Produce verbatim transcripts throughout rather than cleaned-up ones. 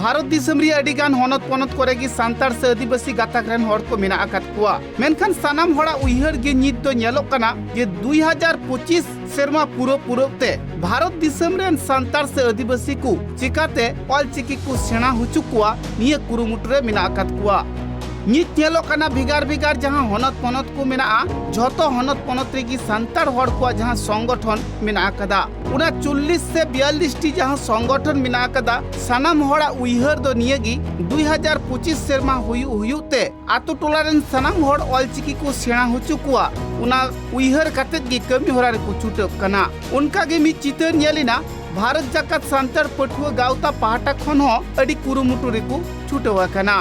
ᱵᱷᱟᱨᱚᱛ ᱫᱤᱥᱚᱢ ᱨᱮᱭᱟᱜ ᱟᱹᱰᱤ ᱜᱟᱱ ᱦᱚᱱᱚᱛ ᱯᱚᱱᱚᱛ ᱠᱚᱨᱮ ᱜᱮ ᱥᱟᱱᱛᱟᱲ ᱥᱮ ᱟᱹᱫᱤᱵᱟᱹᱥᱤ ᱜᱟᱛᱟᱠ ᱨᱮᱱ ᱦᱚᱲ ᱠᱚ ᱢᱮᱱᱟᱜ ᱟᱠᱟᱫ ᱠᱚᱣᱟ, ᱢᱮᱱᱠᱷᱟᱱ ᱥᱟᱱᱟᱢ ᱦᱚᱲᱟᱜ ᱩᱭᱦᱟᱹᱨ ᱜᱮ ᱱᱤᱛ ᱫᱚ ᱧᱮᱞᱚᱜ ᱠᱟᱱᱟ ᱡᱮ ᱫᱩᱭ ᱦᱟᱡᱟᱨ ᱯᱚᱸᱪᱤᱥ ᱥᱮᱨᱢᱟ ᱯᱩᱨᱟᱹᱣ ᱯᱩᱨᱟᱹᱣ ᱛᱮ ᱵᱷᱟᱨᱚᱛ ᱫᱤᱥᱚᱢ ᱨᱮᱱ ᱥᱟᱱᱛᱟᱲ ᱥᱮ ᱟᱹᱫᱤᱵᱟᱹᱥᱤ ᱠᱚ ᱪᱤᱠᱟᱛᱮ ᱚᱞᱪᱤᱠᱤ ᱠᱚ ᱥᱮᱬᱟ ᱦᱚᱪᱚ ᱠᱚᱣᱟ, ᱱᱤᱭᱟᱹ ᱠᱩᱨᱩᱢᱩᱴᱩ ᱨᱮ ᱢᱮᱱᱟᱜ ᱟᱠᱟᱫ ᱠᱚᱣᱟ᱾ ᱱᱤᱛ ᱧᱮᱞᱚᱜ ᱠᱟᱱᱟ ᱵᱷᱮᱜᱟᱨ ᱵᱷᱮᱜᱟᱨ ᱡᱟᱦᱟᱸ ᱦᱚᱱᱚᱛ ᱯᱚᱱᱚᱛ ᱠᱚ ᱢᱮᱱᱟᱜᱼᱟ, ᱡᱷᱚᱛᱚ ᱦᱚᱱᱚᱛ ᱯᱚᱱᱚᱛ ᱨᱮᱜᱮ ᱥᱟᱱᱛᱟᱲ ᱦᱚᱲ ᱠᱚᱣᱟᱜ ᱡᱟᱦᱟᱸ ᱥᱚᱝᱜᱚᱴᱷᱚᱱ ᱢᱮᱱᱟᱜ ᱟᱠᱟᱫᱟ, ᱚᱱᱟ ᱪᱚᱞᱞᱤᱥ ᱥᱮ ᱵᱤᱭᱟᱞᱞᱤᱥ ᱴᱤ ᱡᱟᱦᱟᱸ ᱥᱚᱝᱜᱚᱴᱷᱚᱱ ᱢᱮᱱᱟᱜ ᱟᱠᱟᱫᱟ, ᱥᱟᱱᱟᱢ ᱦᱚᱲᱟᱜ ᱩᱭᱦᱟᱹᱨ ᱫᱚ ᱱᱤᱭᱟᱹ ᱜᱮ, ᱫᱩᱭ ᱦᱟᱡᱟᱨ ᱯᱚᱸᱪᱤᱥ ᱥᱮᱨᱢᱟ ᱦᱩᱭᱩᱜ ᱦᱩᱭᱩᱜ ᱛᱮ ᱟᱛᱳ ᱴᱚᱞᱟ ᱨᱮᱱ ᱥᱟᱱᱟᱢ ᱦᱚᱲ ᱚᱞᱪᱤᱠᱤ ᱠᱚ ᱥᱮᱬᱟ ᱦᱚᱪᱚ ᱠᱚᱣᱟ, ᱚᱱᱟ ᱩᱭᱦᱟᱹᱨ ᱠᱟᱛᱮᱫ ᱜᱮ ᱠᱟᱹᱢᱤ ᱦᱚᱨᱟ ᱨᱮᱠᱚ ᱪᱷᱩᱴᱟᱹᱜ ᱠᱟᱱᱟ᱾ ᱚᱱᱠᱟ ᱜᱮ ᱢᱤᱫ ᱪᱤᱛᱟᱹᱨ ᱧᱮᱞ ᱮᱱᱟ ᱵᱷᱟᱨᱚᱛ ᱡᱟᱠᱟᱛ ᱥᱟᱱᱛᱟᱲ ᱯᱟᱹᱴᱷᱩᱣᱟᱹ ᱜᱟᱶᱛᱟ ᱯᱟᱦᱴᱟ ᱠᱷᱚᱱ ᱦᱚᱸ ᱟᱹᱰᱤ ᱠᱩᱨᱩᱢᱩᱴᱩ ᱨᱮᱠᱚ ᱪᱷᱩᱴᱟᱹᱣ ᱟᱠᱟᱱᱟ᱾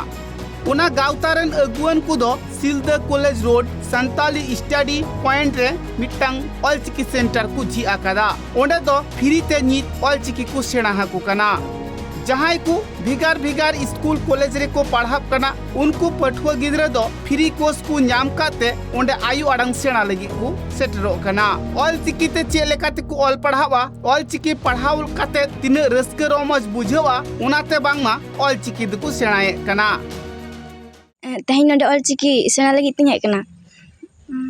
ᱚᱱᱟ ᱜᱟᱶᱛᱟ ᱨᱮᱱ ᱟᱹᱜᱩᱣᱟᱹᱱ ᱠᱚᱫᱚ ᱥᱤᱞᱫᱟᱹ college road Santali study point ᱨᱮ ᱢᱤᱫᱴᱟᱝ ᱚᱞᱪᱤᱠᱤ ᱥᱮᱱᱴᱟᱨ ᱠᱚ ᱡᱷᱤᱡ ᱟᱠᱟᱫᱟ᱾ ᱚᱸᱰᱮ ᱫᱚ ᱯᱷᱨᱤ ᱛᱮ ᱱᱤᱛ ᱚᱞᱪᱤᱠᱤ ᱠᱚ ᱥᱮᱬᱟ ᱟᱠᱚ ᱠᱟᱱᱟ᱾ ᱡᱟᱦᱟᱸᱭ ᱠᱚ ᱵᱷᱮᱜᱟᱨ ᱵᱷᱮᱜᱟᱨ ᱥᱠᱩᱞ ᱠᱚᱞᱮᱡᱽ ᱨᱮᱠᱚ ᱯᱟᱲᱦᱟᱜ ᱠᱟᱱᱟ, ᱩᱱᱠᱩ ᱯᱟᱹᱴᱷᱩᱣᱟᱹ ᱜᱤᱫᱽᱨᱟᱹ ᱫᱚ ᱯᱷᱨᱤ ᱠᱳᱨᱥ ᱠᱚ ᱧᱟᱢ ᱠᱟᱛᱮ ᱚᱸᱰᱮ ᱟᱭᱳ ᱟᱲᱟᱝ ᱥᱮᱬᱟ ᱞᱟᱹᱜᱤᱫ ᱠᱚ ᱥᱮᱴᱮᱨᱚᱜ ᱠᱟᱱᱟ᱾ ᱚᱞᱪᱤᱠᱤ ᱛᱮ ᱪᱮᱫ ᱞᱮᱠᱟ ᱛᱮᱠᱚ ᱚᱞ ᱯᱟᱲᱦᱟᱜᱼᱟ, ᱚᱞᱪᱤᱠᱤ ᱯᱟᱲᱦᱟᱣ ᱠᱟᱛᱮ ᱛᱤᱱᱟᱹᱜ ᱨᱟᱹᱥᱠᱟᱹ ᱨᱚᱢᱚᱡᱽ ᱵᱩᱡᱷᱟᱹᱜᱼᱟ, ᱚᱱᱟᱛᱮ ᱵᱟᱝᱢᱟ ᱚᱞᱪᱤᱠᱤ ᱫᱚᱠᱚ ᱥᱮᱬᱟᱭᱮᱫ ᱠᱟᱱᱟ᱾ ᱮᱸ, ᱛᱮᱦᱮᱧ ᱱᱚᱰᱮ ᱚᱞᱪᱤᱠᱤ ᱥᱮᱬᱟ ᱞᱟᱹᱜᱤᱫ ᱛᱤᱧ ᱦᱮᱡ ᱟᱠᱟᱱᱟ᱾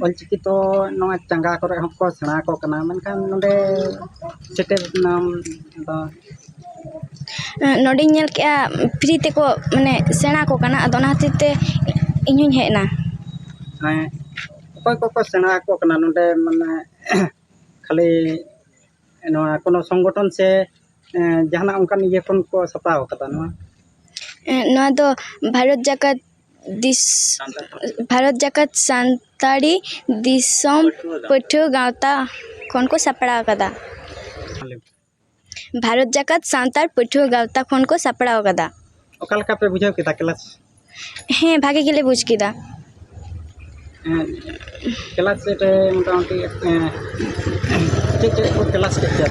ᱚᱞᱪᱤᱠᱤ ᱛᱚ ᱱᱚᱣᱟ ᱪᱟᱸᱜᱟ ᱠᱚᱨᱮ ᱦᱚᱸᱠᱚ ᱥᱮᱬᱟ ᱟᱠᱚ ᱠᱟᱱᱟ, ᱢᱮᱱᱠᱷᱟᱱ ᱱᱚᱰᱮ ᱥᱮᱴᱮᱨ ᱮᱱᱟᱢ ᱫᱚ? ᱮᱸ, ᱱᱚᱰᱮᱧ ᱧᱮᱞ ᱠᱮᱜᱼᱟ, ᱯᱷᱨᱤ ᱛᱮᱠᱚ, ᱢᱟᱱᱮ, ᱥᱮᱬᱟ ᱟᱠᱚ ᱠᱟᱱᱟ, ᱟᱫᱚ ᱚᱱᱟ ᱠᱷᱟᱹᱛᱤᱨ ᱛᱮ ᱤᱧ ᱦᱚᱧ ᱦᱮᱡ ᱮᱱᱟ᱾ ᱦᱮᱸ, ᱚᱠᱚᱭ ᱠᱚᱠᱚ ᱥᱮᱬᱟ ᱟᱠᱚ ᱠᱟᱱᱟ ᱱᱚᱰᱮ? ᱢᱟᱱᱮ, ᱠᱷᱟᱹᱞᱤ ᱱᱚᱣᱟ ᱠᱳᱱᱳ ᱥᱚᱝᱜᱚᱴᱷᱚᱱ ᱥᱮ, ᱮᱸ, ᱡᱟᱦᱟᱱᱟᱜ ᱚᱱᱠᱟᱱ ᱤᱭᱟᱹ ᱠᱷᱚᱱ ᱠᱚ ᱥᱟᱯᱲᱟᱣ ᱠᱟᱫᱟ ᱱᱚᱣᱟ? ᱮᱸ, ᱱᱚᱣᱟ ᱫᱚ ᱵᱷᱟᱨᱚᱛ ᱡᱟᱠᱟᱛ ᱫᱤᱥ-, ᱵᱷᱟᱨᱚᱛ ᱡᱟᱠᱟᱛ ᱥᱟᱱᱛᱟᱲᱤ ᱫᱤᱥᱚᱢ ᱯᱟᱹᱴᱷᱩᱣᱟᱹ ᱜᱟᱶᱛᱟ ᱠᱷᱚᱱ ᱠᱚ ᱥᱟᱯᱲᱟᱣ ᱠᱟᱫᱟ᱾ ᱵᱷᱟᱨᱚᱛ ᱡᱟᱠᱟᱛ ᱥᱟᱱᱛᱟᱲ ᱯᱟᱹᱴᱷᱩᱣᱟᱹ ᱜᱟᱶᱛᱟ ᱠᱷᱚᱱ ᱠᱚ ᱥᱟᱯᱲᱟᱣ ᱠᱟᱫᱟ᱾ ᱚᱠᱟ ᱞᱮᱠᱟ ᱯᱮ ᱵᱩᱡᱷᱟᱹᱣ ᱠᱮᱫᱟ ᱠᱞᱟᱥ? ᱦᱮᱸ, ᱵᱷᱟᱜᱮ ᱜᱮᱞᱮ ᱵᱩᱡᱽ ᱠᱮᱫᱟ᱾ ᱦᱮᱸ, ᱠᱞᱟᱥ ᱨᱮ ᱢᱚᱴᱟᱢᱩᱴᱤ, ᱮᱸ, ᱪᱮᱫ ᱪᱮᱫ ᱠᱚ ᱠᱞᱟᱥ ᱠᱮᱫ ᱯᱮᱭᱟ?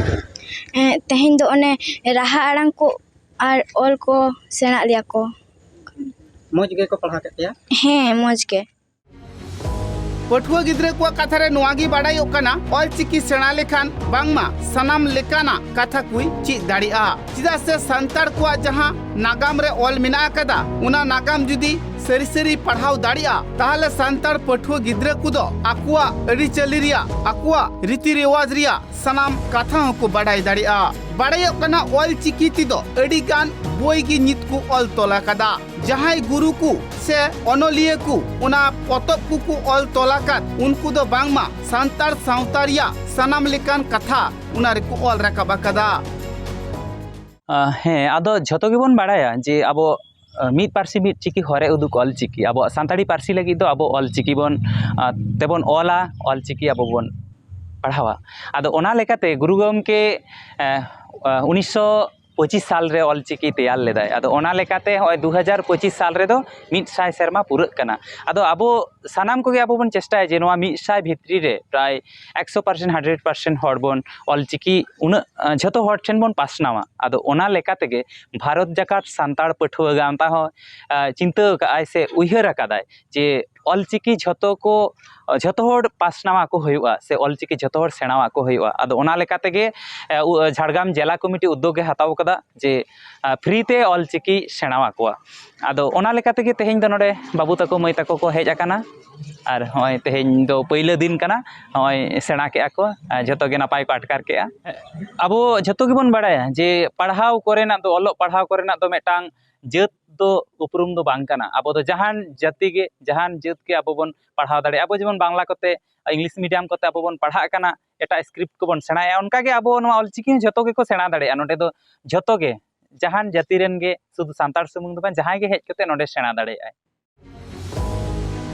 ᱮᱸ, ᱛᱮᱦᱮᱧ ᱫᱚ ᱚᱱᱮ ᱨᱟᱦᱟ ᱟᱲᱟᱝ ᱠᱚ ᱟᱨ ᱚᱞ ᱠᱚ ᱥᱮᱬᱟᱜ ᱞᱮᱭᱟ ᱠᱚ᱾ ᱢᱚᱡᱽ ᱜᱮᱠᱚ ᱯᱟᱲᱦᱟᱣ ᱠᱮᱫ ᱯᱮᱭᱟ? ᱦᱮᱸ, ᱢᱚᱡᱽ ᱜᱮ᱾ ᱯᱟᱹᱴᱷᱩᱣᱟᱹ ᱜᱤᱫᱽᱨᱟᱹ ᱠᱚᱣᱟᱜ ᱠᱟᱛᱷᱟ ᱨᱮ ᱱᱚᱣᱟ ᱜᱮ ᱵᱟᱰᱟᱭᱚᱜ ᱠᱟᱱᱟ, ᱚᱞᱪᱤᱠᱤ ᱥᱮᱬᱟ ᱞᱮᱠᱷᱟᱱ ᱵᱟᱝᱢᱟ ᱥᱟᱱᱟᱢ ᱞᱮᱠᱟᱱᱟᱜ ᱠᱟᱛᱷᱟ ᱠᱚᱭ ᱪᱮᱫ ᱫᱟᱲᱮᱭᱟᱜᱼᱟ᱾ ᱪᱮᱫᱟᱜ ᱥᱮ ᱥᱟᱱᱛᱟᱲ ᱠᱚᱣᱟᱜ ᱡᱟᱦᱟᱸ ᱱᱟᱜᱟᱢ ᱨᱮ ᱚᱞ ᱢᱮᱱᱟᱜ ᱟᱠᱟᱫᱟ, ᱚᱱᱟ ᱱᱟᱜᱟᱢ ᱡᱩᱫᱤ ᱥᱟᱹᱨᱤ ᱥᱟᱹᱨᱤ ᱯᱟᱲᱦᱟᱣ ᱫᱟᱲᱮᱭᱟᱜᱼᱟ, ᱛᱟᱦᱚᱞᱮ ᱥᱟᱱᱛᱟᱲ ᱯᱟᱹᱴᱷᱩᱣᱟᱹ ᱜᱤᱫᱽᱨᱟᱹ ᱠᱚᱫᱚ ᱟᱠᱚᱣᱟᱜ ᱟᱹᱨᱤᱪᱟᱹᱞᱤ ᱨᱮᱭᱟᱜ, ᱟᱠᱚᱣᱟᱜ ᱨᱤᱛᱤ ᱨᱮᱣᱟᱡᱽ ᱨᱮᱭᱟᱜ ᱥᱟᱱᱟᱢ ᱠᱟᱛᱷᱟ ᱦᱚᱸᱠᱚ ᱵᱟᱰᱟᱭ ᱫᱟᱲᱮᱭᱟᱜᱼᱟ᱾ ᱵᱟᱰᱟᱭᱚᱜ ᱠᱟᱱᱟ, ᱚᱞ ᱪᱤᱠᱤ ᱛᱮᱫᱚ ᱟᱹᱰᱤ ᱜᱟᱱ ᱵᱳᱭ ᱜᱮ ᱱᱤᱛ ᱠᱚ ᱚᱞ ᱛᱚᱞ ᱟᱠᱟᱫᱟ᱾ ᱡᱟᱦᱟᱸᱭ ᱜᱩᱨᱩ ᱠᱚ ᱥᱮ ᱚᱱᱚᱞᱤᱭᱟᱹ ᱠᱚ ᱚᱱᱟ ᱯᱚᱛᱚᱵ ᱠᱚᱠᱚ ᱚᱞ ᱛᱚᱞ ᱟᱠᱟᱫ, ᱩᱱᱠᱩ ᱫᱚ ᱵᱟᱝᱢᱟ ᱥᱟᱱᱛᱟᱲ ᱥᱟᱶᱛᱟ ᱨᱮᱭᱟᱜ ᱥᱟᱱᱟᱢ ᱞᱮᱠᱟᱱ ᱠᱟᱛᱷᱟ ᱚᱱᱟ ᱨᱮᱠᱚ ᱚᱞ ᱨᱟᱠᱟᱵ ᱟᱠᱟᱫᱟ᱾ ᱟ, ᱦᱮᱸ, ᱟᱫᱚ ᱡᱷᱚᱛᱚ ᱜᱮᱵᱚᱱ ᱵᱟᱲᱟᱭᱟ ᱡᱮ ᱟᱵᱚ, ᱟ, ᱢᱤᱫ ᱯᱟᱹᱨᱥᱤ ᱢᱤᱫ ᱪᱤᱠᱤ ᱦᱚᱨᱮ ᱩᱫᱩᱜ ᱚᱞ ᱪᱤᱠᱤ, ᱟᱵᱚᱣᱟᱜ ᱥᱟᱱᱛᱟᱲᱤ ᱯᱟᱹᱨᱥᱤ ᱞᱟᱹᱜᱤᱫ ᱫᱚ ᱟᱵᱚ ᱚᱞ ᱪᱤᱠᱤ ᱵᱚᱱ, ᱟ, ᱛᱮᱵᱚᱱ ᱚᱞᱟ, ᱚᱞ ᱪᱤᱠᱤ ᱟᱵᱚ ᱵᱚᱱ ᱯᱟᱲᱦᱟᱣᱟ᱾ ᱟᱫᱚ ᱚᱱᱟ ᱞᱮᱠᱟᱛᱮ ᱜᱩᱨᱩ ᱜᱚᱢᱠᱮ, ᱮ, ᱟ, ᱩᱱᱤᱥᱥᱚ ᱯᱚᱸᱪᱤᱥ ᱥᱟᱞ ᱨᱮ ᱚᱞ ᱪᱤᱠᱤ ᱛᱮᱭᱟᱨ ᱞᱮᱫᱟᱭ᱾ ᱟᱫᱚ ᱚᱱᱟ ᱞᱮᱠᱟᱛᱮ ᱱᱚᱜᱼᱚᱭ ᱫᱩ ᱦᱟᱡᱟᱨ ᱯᱚᱸᱪᱤᱥ ᱥᱟᱞ ᱨᱮᱫᱚ ᱢᱤᱫ ᱥᱟᱭ ᱥᱮᱨᱢᱟ ᱯᱩᱨᱟᱹᱜ ᱠᱟᱱᱟ᱾ ᱟᱫᱚ ᱟᱵᱚ ᱥᱟᱱᱟᱢ ᱠᱚᱜᱮ ᱟᱵᱚ ᱵᱚᱱ ᱪᱮᱥᱴᱟᱭᱟ ᱡᱮ ᱱᱚᱣᱟ ᱢᱤᱫ ᱥᱟᱭ ᱵᱷᱤᱛᱨᱤ ᱨᱮ ᱯᱨᱟᱭ ᱮᱠᱥᱚ ᱯᱟᱨᱥᱮᱱᱴ, ᱦᱟᱱᱰᱨᱮᱰ ᱯᱟᱨᱥᱮᱱᱴ ᱦᱚᱲ ᱵᱚᱱ ᱚᱞ ᱪᱤᱠᱤ ᱩᱱᱟᱹᱜ, ᱟ, ᱡᱷᱚᱛᱚ ᱦᱚᱲ ᱴᱷᱮᱱ ᱵᱚᱱ ᱯᱟᱥᱱᱟᱣᱟ᱾ ᱟᱫᱚ ᱚᱱᱟ ᱞᱮᱠᱟ ᱛᱮᱜᱮ ᱵᱷᱟᱨᱚᱛ ᱡᱟᱠᱟᱛ ᱥᱟᱱᱛᱟᱲ ᱯᱟᱹᱴᱷᱩᱣᱟᱹ ᱜᱟᱶᱛᱟ ᱦᱚᱸ, ᱟ, ᱪᱤᱱᱛᱟᱹ ᱟᱠᱟᱫᱟᱭ ᱥᱮ ᱩᱭᱦᱟᱹᱨ ᱟᱠᱟᱫᱟᱭ ᱡᱮ ᱚᱞ ᱪᱤᱠᱤ ᱡᱷᱚᱛᱚ ᱠᱚ, ᱡᱷᱚᱛᱚ ᱦᱚᱲ ᱯᱟᱥᱱᱟᱣ ᱟᱠᱚ ᱦᱩᱭᱩᱜᱼᱟ ᱥᱮ ᱚᱞ ᱪᱤᱠᱤ ᱡᱷᱚᱛᱚ ᱦᱚᱲ ᱥᱮᱬᱟᱣ ᱟᱠᱚ ᱦᱩᱭᱩᱜᱼᱟ᱾ ᱟᱫᱚ ᱚᱱᱟ ᱞᱮᱠᱟ ᱛᱮᱜᱮ, ᱮ, ᱩ-, ᱡᱷᱟᱲᱜᱨᱟᱢ ᱡᱮᱞᱟ ᱠᱚᱢᱤᱴᱤ ᱩᱫᱽᱫᱳᱜᱽ ᱮ ᱦᱟᱛᱟᱣ ᱟᱠᱟᱫᱟ ᱡᱮ, ᱟ, ᱯᱷᱨᱤ ᱛᱮ ᱚᱞ ᱪᱤᱠᱤ ᱥᱮᱬᱟᱣ ᱟᱠᱚᱣᱟ᱾ ᱟᱫᱚ ᱚᱱᱟ ᱞᱮᱠᱟ ᱛᱮᱜᱮ ᱛᱮᱦᱮᱧ ᱫᱚ ᱱᱚᱰᱮ ᱵᱟᱹᱵᱩ ᱛᱟᱠᱚ, ᱢᱟᱹᱭ ᱛᱟᱠᱚ ᱠᱚ ᱦᱮᱡ ᱟᱠᱟᱱᱟ᱾ ᱟᱨ ᱱᱚᱜᱼᱚᱭ ᱛᱮᱦᱮᱧ ᱫᱚ ᱯᱟᱹᱭᱞᱟᱹ ᱫᱤᱱ ᱠᱟᱱᱟ, ᱱᱚᱜᱼᱚᱭ ᱥᱮᱬᱟ ᱠᱮᱜᱼᱟ ᱠᱚ, ᱟᱨ ᱡᱷᱚᱛᱚ ᱜᱮ ᱱᱟᱯᱟᱭ ᱠᱚ ᱟᱴᱠᱟᱨ ᱠᱮᱜᱼᱟ᱾ ᱟᱵᱚ ᱡᱷᱚᱛᱚ ᱜᱮᱵᱚᱱ ᱵᱟᱲᱟᱭᱟ ᱡᱮ ᱯᱟᱲᱦᱟᱣ ᱠᱚᱨᱮᱱᱟᱜ ᱫᱚ, ᱚᱞᱚᱜ ᱯᱟᱲᱦᱟᱣ ᱠᱚᱨᱮᱱᱟᱜ ᱫᱚ ᱢᱤᱫᱴᱟᱝ ᱡᱟᱹᱛ ᱫᱚ ᱩᱯᱨᱩᱢ ᱫᱚ ᱵᱟᱝ ᱠᱟᱱᱟ᱾ ᱟᱵᱚ ᱫᱚ ᱡᱟᱦᱟᱱ ᱡᱟᱹᱛᱤ ᱜᱮ, ᱡᱟᱦᱟᱱ ᱡᱟᱹᱛ ᱜᱮ ᱟᱵᱚ ᱵᱚᱱ ᱯᱟᱲᱦᱟᱣ ᱫᱟᱲᱮᱭᱟᱜᱼᱟ᱾ ᱟᱵᱚ ᱡᱮᱢᱚᱱ ᱵᱟᱝᱞᱟ ᱠᱚᱛᱮ, ᱤᱝᱞᱤᱥ ᱢᱤᱰᱤᱭᱟᱢ ᱠᱚᱛᱮ ᱟᱵᱚ ᱵᱚᱱ ᱯᱟᱲᱦᱟᱜ ᱠᱟᱱᱟ, ᱮᱴᱟᱜ ᱥᱠᱨᱤᱯᱴ ᱠᱚᱵᱚᱱ ᱥᱮᱬᱟᱭᱮᱫᱼᱟ, ᱚᱱᱠᱟᱜᱮ ᱟᱵᱚ ᱱᱚᱣᱟ ᱚᱞᱪᱤᱠᱤ ᱦᱚᱸ ᱡᱷᱚᱛᱚ ᱜᱮᱠᱚ ᱥᱮᱬᱟ ᱫᱟᱲᱮᱭᱟᱜᱼᱟ᱾ ᱱᱚᱰᱮ ᱫᱚ ᱡᱷᱚᱛᱚ ᱜᱮ, ᱡᱟᱦᱟᱱ ᱡᱟᱹᱛᱤ ᱨᱮᱱ ᱜᱮ, ᱥᱩᱫᱷᱩ ᱥᱟᱱᱛᱟᱲ ᱥᱩᱢᱩᱝ ᱫᱚ ᱵᱟᱝ, ᱡᱟᱦᱟᱸᱭ ᱜᱮ ᱦᱮᱡ ᱠᱟᱛᱮ ᱱᱚᱰᱮ ᱥᱮᱬᱟ ᱫᱟᱲᱮᱭᱟᱜᱼᱟᱭ᱾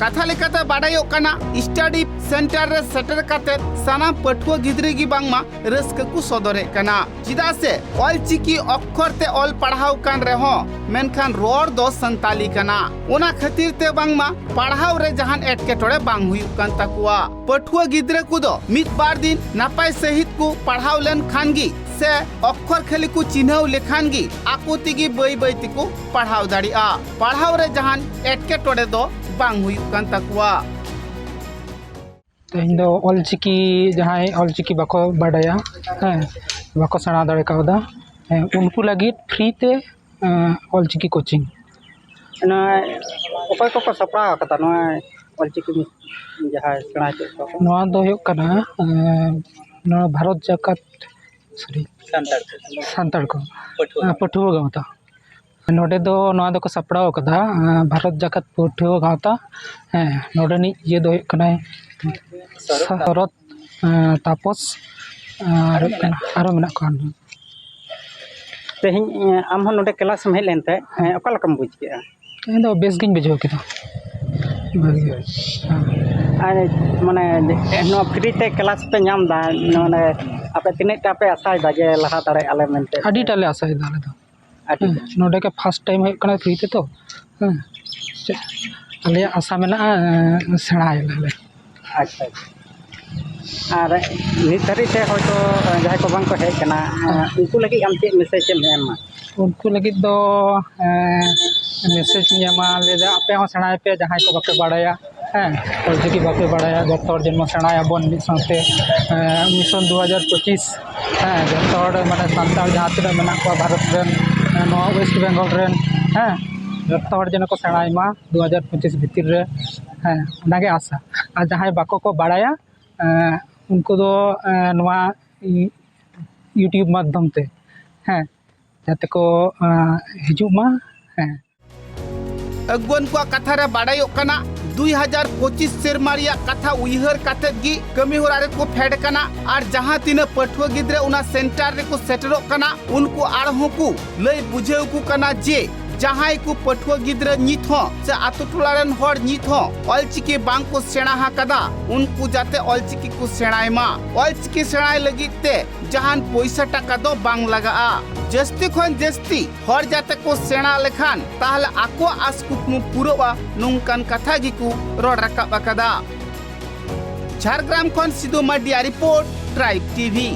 ᱠᱟᱛᱷᱟ ᱞᱮᱠᱟᱛᱮ ᱵᱟᱰᱟᱭᱚᱜ ᱠᱟᱱᱟ, ᱥᱴᱟᱰᱤ ᱥᱮᱱᱴᱟᱨ ᱨᱮ ᱥᱮᱴᱮᱨ ᱠᱟᱛᱮ ᱥᱟᱱᱟᱢ ᱯᱟᱹᱴᱷᱩᱣᱟᱹ ᱜᱤᱫᱽᱨᱟᱹ ᱜᱮ ᱵᱟᱝᱢᱟ ᱨᱟᱹᱥᱠᱟᱹ ᱠᱚ ᱥᱚᱫᱚᱨᱮᱫ ᱠᱟᱱᱟ᱾ ᱪᱮᱫᱟᱜ ᱥᱮ ᱚᱞᱪᱤᱠᱤ ᱚᱠᱠᱷᱚᱨ ᱛᱮ ᱚᱞ ᱯᱟᱲᱦᱟᱣ ᱠᱟᱱ ᱨᱮᱦᱚᱸ, ᱢᱮᱱᱠᱷᱟᱱ ᱨᱚᱲ ᱫᱚ ᱥᱟᱱᱛᱟᱞᱤ ᱠᱟᱱᱟ᱾ ᱚᱱᱟ ᱠᱷᱟᱹᱛᱤᱨ ᱛᱮ ᱵᱟᱝᱢᱟ ᱯᱟᱲᱦᱟᱣ ᱨᱮ ᱡᱟᱦᱟᱱ ᱮᱴᱠᱮᱴᱚᱬᱮ ᱵᱟᱝ ᱦᱩᱭᱩᱜ ᱠᱟᱱ ᱛᱟᱠᱚᱣᱟ᱾ ᱯᱟᱹᱴᱷᱩᱣᱟᱹ ᱜᱤᱫᱽᱨᱟᱹ ᱠᱚᱫᱚ ᱢᱤᱫ ᱵᱟᱨ ᱫᱤᱱ ᱱᱟᱯᱟᱭ ᱥᱟᱹᱦᱤᱡ ᱠᱚ ᱯᱟᱲᱦᱟᱣ ᱞᱮᱱ ᱠᱷᱟᱱ ᱜᱮ ᱥᱮ ᱚᱠᱠᱷᱚᱨ ᱠᱷᱟᱹᱞᱤ ᱠᱚ ᱪᱤᱱᱦᱟᱹᱣ ᱞᱮᱠᱷᱟᱱ ᱜᱮ ᱟᱠᱚ ᱛᱮᱜᱮ ᱵᱟᱹᱭ ᱵᱟᱹᱭ ᱛᱮᱠᱚ ᱯᱟᱲᱦᱟᱣ ᱫᱟᱲᱮᱭᱟᱜᱼᱟ᱾ ᱯᱟᱲᱦᱟᱣ ᱨᱮ ᱡᱟᱦᱟᱱ ᱮᱴᱠᱮᱴᱚᱬᱮ ᱫᱚ ᱵᱟᱝ ᱦᱩᱭᱩᱜ ᱠᱟᱱ ᱛᱟᱠᱚᱣᱟ᱾ ᱛᱮᱦᱮᱧ ᱫᱚ ᱚᱞᱪᱤᱠᱤ, ᱡᱟᱦᱟᱸᱭ ᱚᱞᱪᱤᱠᱤ ᱵᱟᱠᱚ ᱵᱟᱰᱟᱭᱟ, ᱦᱮᱸ, ᱵᱟᱠᱚ ᱥᱮᱬᱟ ᱫᱟᱲᱮ ᱠᱟᱣᱫᱟ, ᱦᱮᱸ, ᱩᱱᱠᱩ ᱞᱟᱹᱜᱤᱫ ᱯᱷᱨᱤ ᱛᱮ, ᱮᱸ, ᱚᱞᱪᱤᱠᱤ ᱠᱳᱪᱤᱝ᱾ ᱱᱚᱣᱟ ᱚᱠᱚᱭ ᱠᱚᱠᱚ ᱥᱟᱯᱲᱟᱣ ᱟᱠᱟᱫᱟ ᱱᱚᱣᱟ ᱚᱞᱪᱤᱠᱤ ᱡᱟᱦᱟᱸᱭ ᱥᱮᱬᱟ ᱦᱚᱪᱚᱭᱮᱫ ᱠᱚᱣᱟ ᱠᱚ? ᱱᱚᱣᱟ ᱫᱚ ᱦᱩᱭᱩᱜ ᱠᱟᱱᱟ, ᱮᱸ, ᱱᱚᱣᱟ ᱵᱷᱟᱨᱚᱛ ᱡᱟᱠᱟᱛ, ᱥᱚᱨᱤ, ᱥᱟᱱᱛᱟᱲ ᱠᱚ᱾ ᱥᱟᱱᱛᱟᱲ ᱠᱚ᱾ ᱯᱟᱹᱴᱷᱩᱣᱟᱹ᱾ ᱦᱮᱸ, ᱯᱟᱹᱴᱷᱩᱣᱟᱹ ᱜᱟᱶᱛᱟ᱾ ᱱᱚᱰᱮ ᱫᱚ ᱱᱚᱣᱟ ᱫᱚᱠᱚ ᱥᱟᱯᱲᱟᱣ ᱟᱠᱟᱫᱟ, ᱮᱸ, ᱵᱷᱟᱨᱚᱛ ᱡᱟᱠᱟᱛ ᱯᱟᱹᱴᱷᱩᱣᱟᱹ ᱜᱟᱶᱛᱟ᱾ ᱦᱮᱸ, ᱱᱚᱰᱮᱱᱤᱡ ᱤᱭᱟᱹ ᱫᱚ ᱦᱩᱭᱩᱜ ᱠᱟᱱᱟᱭ ᱥᱚᱨᱚᱛ᱾ ᱥᱚᱨᱚᱛ, ᱮᱸ, ᱛᱟᱯᱚᱥ, ᱟᱨ ᱦᱩᱭᱩᱜ ᱠᱟᱱᱟ, ᱟᱨᱚ ᱢᱮᱱᱟᱜ ᱠᱚᱣᱟ᱾ ᱛᱮᱦᱮᱧ, ᱮᱸ, ᱟᱢ ᱦᱚᱸ ᱱᱚᱰᱮ ᱠᱞᱟᱥ ᱮᱢ ᱦᱮᱡ ᱞᱮᱱ ᱛᱟᱦᱮᱸᱫ, ᱮᱸ, ᱚᱠᱟ ᱞᱮᱠᱟᱢ ᱵᱩᱡᱽ ᱠᱮᱫᱼᱟ? ᱤᱧ ᱫᱚ ᱵᱮᱥ ᱜᱤᱧ ᱵᱩᱡᱷᱟᱹᱣ ᱠᱮᱫᱟ᱾ ᱵᱮᱥ ᱜᱮ᱾ ᱦᱮᱸ᱾ ᱟᱨ ᱢᱟᱱᱮ ᱱᱚᱣᱟ ᱯᱷᱨᱤ ᱛᱮ ᱠᱞᱟᱥ ᱯᱮ ᱧᱟᱢ ᱮᱫᱟ, ᱢᱟᱱᱮ ᱟᱯᱮ ᱛᱤᱱᱟᱹᱜ ᱴᱟ ᱯᱮ ᱟᱥᱟᱭᱮᱫᱟ ᱡᱮ ᱞᱟᱦᱟ ᱫᱟᱲᱮᱭᱟᱜᱼᱟ ᱞᱮ ᱢᱮᱱᱛᱮ? ᱟᱹᱰᱤᱴᱟ ᱞᱮ ᱟᱥᱟᱭᱮᱫᱟ ᱟᱞᱮ ᱫᱚ᱾ ᱟᱹᱰᱤ ᱦᱮᱸ, ᱱᱚᱰᱮ ᱜᱮ ᱯᱷᱟᱥᱴ ᱴᱟᱭᱤᱢ ᱦᱩᱭᱩᱜ ᱠᱟᱱᱟ ᱯᱷᱨᱤ ᱛᱮ ᱛᱚ᱾ ᱦᱮᱸ, ᱪᱮᱫ ᱟᱞᱮᱭᱟᱜ ᱟᱥᱟ ᱢᱮᱱᱟᱜᱼᱟ, ᱮᱸ, ᱥᱮᱬᱟᱭᱟᱞᱮ ᱟᱞᱮ᱾ ᱟᱪᱪᱷᱟ, ᱟᱪᱪᱷᱟ᱾ ᱟᱨ ᱱᱤᱛ ᱫᱷᱟᱹᱨᱤᱡ ᱛᱮ ᱦᱚᱭᱛᱳ ᱡᱟᱦᱟᱸᱭ ᱠᱚ ᱵᱟᱝ ᱠᱚ ᱦᱮᱡ ᱠᱟᱱᱟ, ᱦᱮᱸ᱾ ᱩᱱᱠᱩ ᱞᱟᱹᱜᱤᱫ ᱟᱢ ᱪᱮᱫ ᱢᱮᱥᱮᱡᱽ ᱮᱢ ᱮᱢᱟ? ᱩᱱᱠᱩ ᱞᱟᱹᱜᱤᱫ ᱫᱚ, ᱮᱸ, ᱢᱮᱥᱮᱡᱽ ᱤᱧ ᱮᱢᱟ, ᱞᱟᱹᱭᱫᱟ ᱟᱯᱮ ᱦᱚᱸ ᱥᱮᱬᱟᱭ ᱯᱮ, ᱡᱟᱦᱟᱸᱭ ᱠᱚ ᱵᱟᱯᱮ ᱵᱟᱲᱟᱭᱟ, ᱦᱮᱸ, ᱚᱞᱪᱤᱠᱤ ᱵᱟᱯᱮ ᱵᱟᱲᱟᱭᱟ, ᱡᱚᱛᱚ ᱦᱚᱲ ᱡᱮᱢᱚᱱ ᱥᱮᱬᱟᱭᱟᱵᱚᱱ ᱢᱤᱫ ᱥᱟᱶᱛᱮ, ᱮᱸ, ᱢᱤᱥᱚᱱ ᱫᱩ ᱦᱟᱡᱟᱨ ᱯᱚᱸᱪᱤᱥ, ᱦᱮᱸ, ᱡᱚᱛᱚ ᱦᱚᱲ ᱢᱟᱱᱮ ᱥᱟᱱᱛᱟᱲ ᱡᱟᱦᱟᱸ ᱛᱤᱱᱟᱹᱜ ᱢᱮᱱᱟᱜ ᱠᱚᱣᱟ ᱵᱷᱟᱨᱚᱛ ᱨᱮᱱ, ᱮᱸ, ᱱᱚᱣᱟ ᱳᱭᱮᱥᱴ ᱵᱮᱝᱜᱚᱞ ᱨᱮᱱ, ᱦᱮᱸ, ᱡᱚᱛᱚ ᱦᱚᱲ ᱡᱮᱱᱚ ᱠᱚ ᱥᱮᱬᱟᱭ ᱢᱟ ᱫᱩ ᱦᱟᱡᱟᱨ ᱯᱚᱸᱪᱤᱥ ᱵᱷᱤᱛᱤᱨ ᱨᱮ, ᱦᱮᱸ, ᱚᱱᱟᱜᱮ ᱟᱥᱟ᱾ ᱟᱨ ᱡᱟᱦᱟᱸᱭ ᱵᱟᱠᱚ ᱠᱚ ᱵᱟᱲᱟᱭᱟ, ᱮᱸ, ᱩᱱᱠᱩ ᱫᱚ, ᱮᱸ, ᱱᱚᱣᱟ ᱤ-, YouTube ᱢᱟᱫᱽᱫᱷᱚᱢ ᱛᱮ, ᱦᱮᱸ, ᱡᱟᱛᱮ ᱠᱚ, ᱮᱸ, ᱦᱤᱡᱩᱜ ᱢᱟ, ᱦᱮᱸ᱾ ᱟᱹᱜᱩᱣᱟᱹᱱ ᱠᱚᱣᱟᱜ ᱠᱟᱛᱷᱟ ᱨᱮ ᱵᱟᱰᱟᱭᱚᱜ ᱠᱟᱱᱟ, ᱫᱩᱭ ᱦᱟᱡᱟᱨ ᱯᱚᱸᱪᱤᱥ ᱥᱮᱨᱢᱟ ᱨᱮᱭᱟᱜ ᱠᱟᱛᱷᱟ ᱩᱭᱦᱟᱹᱨ ᱠᱟᱛᱮᱫ ᱜᱮ ᱠᱟᱹᱢᱤ ᱦᱚᱨᱟ ᱨᱮᱠᱚ ᱯᱷᱮᱰ ᱠᱟᱱᱟ᱾ ᱟᱨ ᱡᱟᱦᱟᱸ ᱛᱤᱱᱟᱹᱜ ᱯᱟᱹᱴᱷᱩᱣᱟᱹ ᱜᱤᱫᱽᱨᱟᱹ ᱚᱱᱟ ᱥᱮᱱᱴᱟᱨ ᱨᱮᱠᱚ ᱥᱮᱴᱮᱨᱚᱜ ᱠᱟᱱᱟ, ᱩᱱᱠᱩ ᱟᱨᱦᱚᱸ ᱠᱚ ᱞᱟᱹᱭ ᱵᱩᱡᱷᱟᱹᱣ ᱠᱚ ᱠᱟᱱᱟ ᱡᱮ ᱡᱟᱦᱟᱸᱭ ᱠᱚ ᱯᱟᱹᱴᱷᱩᱣᱟᱹ ᱜᱤᱫᱽᱨᱟᱹ ᱱᱤᱛ ᱦᱚᱸ ᱥᱮ ᱟᱛᱳ ᱴᱚᱞᱟ ᱨᱮᱱ ᱦᱚᱲ ᱱᱤᱛ ᱦᱚᱸ ᱚᱞᱪᱤᱠᱤ ᱵᱟᱝ ᱠᱚ ᱥᱮᱬᱟ ᱟᱠᱟᱫᱟ, ᱩᱱᱠᱩ ᱡᱟᱛᱮ ᱚᱞᱪᱤᱠᱤ ᱠᱚ ᱥᱮᱬᱟᱭ ᱢᱟ᱾ ᱚᱞᱪᱤᱠᱤ ᱥᱮᱬᱟᱭ ᱞᱟᱹᱜᱤᱫ ᱛᱮ ᱡᱟᱦᱟᱱ ᱯᱚᱭᱥᱟ ᱴᱟᱠᱟ ᱫᱚ ᱵᱟᱝ ᱞᱟᱜᱟᱜᱼᱟ᱾ ᱡᱟᱹᱥᱛᱤ ᱠᱷᱚᱱ ᱡᱟᱹᱥᱛᱤ ᱦᱚᱲ ᱡᱟᱛᱮ ᱠᱚ ᱥᱮᱬᱟ ᱞᱮᱠᱷᱟᱱ, ᱛᱟᱦᱞᱮ ᱟᱠᱚᱣᱟᱜ ᱟᱥ ᱠᱩᱠᱢᱩ ᱯᱩᱨᱟᱹᱜᱼᱟ, ᱱᱚᱝᱠᱟᱱ ᱠᱟᱛᱷᱟ ᱜᱮᱠᱚ ᱨᱚᱲ ᱨᱟᱠᱟᱵ ᱟᱠᱟᱫᱟ᱾ ᱡᱷᱟᱲᱜᱨᱟᱢ ᱠᱷᱚᱱ ᱥᱤᱫᱩ ᱢᱟᱨᱰᱤᱭᱟᱜ ᱨᱤᱯᱳᱨᱴ, ᱴᱨᱟᱭᱤᱵᱽ ᱴᱤᱵᱷᱤ᱾